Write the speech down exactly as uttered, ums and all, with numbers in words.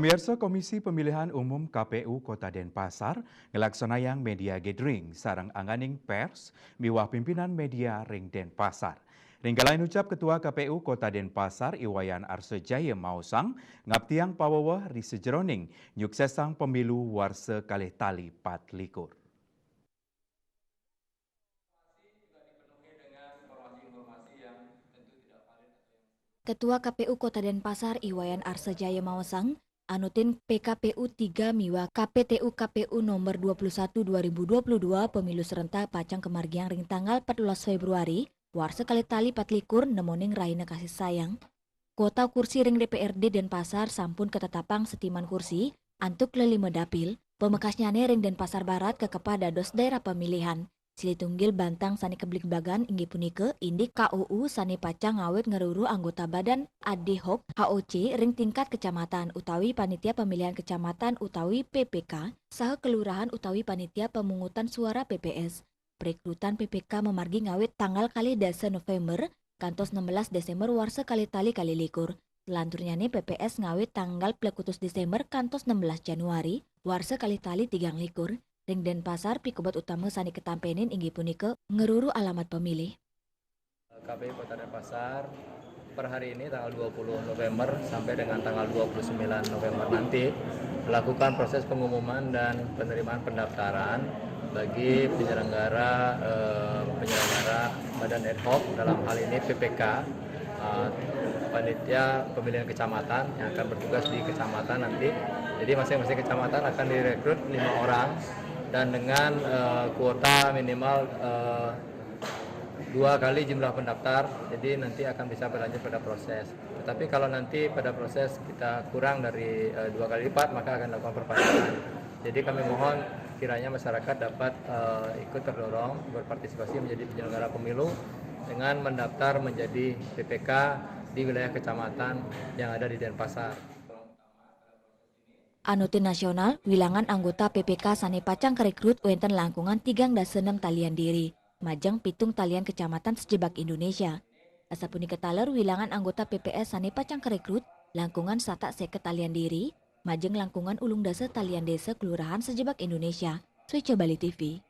Piarsa, Komisi Pemilihan Umum K P U Kota Denpasar ngelaksanayang media gathering sareng angganing pers miwah pimpinan media ring Denpasar. Ring kalahin ucap, Ketua K P U Kota Denpasar, I Wayan Arsa Jaya, maosang ngaptiang paweweh ri sajeroning nyuksesang pemilu warsa kalih tali patlikur. Ketua K P U Kota Denpasar, I Wayan Arsa Jaya, maosang anutin P K P U tiga miwah K P T U K P U nomor dua puluh satu dua ribu dua puluh dua pemilu serentak pacang kamargiang ring tanggal empat belas Februari warsa kalih tali patlikur, nemoning rahina kasih sayang. Kuota kursi ring D P R D Denpasar sampun katetapang setiman kursi antuk lelima dapil. Pamekasnyane ring Denpasar Barat kakepah dados daerah pemilihan. Silih tunggil bantang sane kabligbagan inggih punika indik K O U sane pacang ngawit ngruru anggota badan ad hoc, H O C, ring tingkat kecamatan utawi panitia pemilihan kecamatan utawi P P K, saha kelurahan utawi panitia pemungutan suara P P S. Perekrutan P P K mamargi ngawit tanggal kalih dasa November kantos enam belas Desember warsa kalih tali kalih likur. Selanturnyane P P S ngawit tanggal plekutus Desember kantos enam belas Januari warsa kalih tali tigang likur. Ring Denpasar, pikobet utama sane katampenin inggih punika ngruru alamat pemilih. K P U Kota Denpasar per hari ini, tanggal dua puluh November sampai dengan tanggal dua puluh sembilan November nanti, melakukan proses pengumuman dan penerimaan pendaftaran bagi penyelenggara, eh, penyelenggara badan ad hoc, dalam hal ini P P K, eh, panitia pemilihan kecamatan yang akan bertugas di kecamatan nanti. Jadi, masing-masing kecamatan akan direkrut lima orang dan dengan, eh, kuota minimal, eh, dua kali jumlah pendaftar. Jadi, nanti akan bisa berlanjut pada proses. Tetapi kalau nanti pada proses kita kurang dari, eh, dua kali lipat, maka akan dilakukan perpanjangan. Jadi, kami mohon kiranya masyarakat dapat, eh, ikut terdorong berpartisipasi menjadi penyelenggara pemilu dengan mendaftar menjadi P P K di wilayah kecamatan yang ada di Denpasar. Anutin nasional, wilangan anggota P P K sane pacang karekrut wenten langkungan tigang dasa nem talian diri, majeng pitung talian kecamatan sajebag Indonesia. Asapunika taler, wilangan anggota P P S sane pacang karekrut langkungan satak seket talian diri, majeng langkungan ulung dasa talian desa kelurahan sajebag Indonesia. Switcha Bali T V.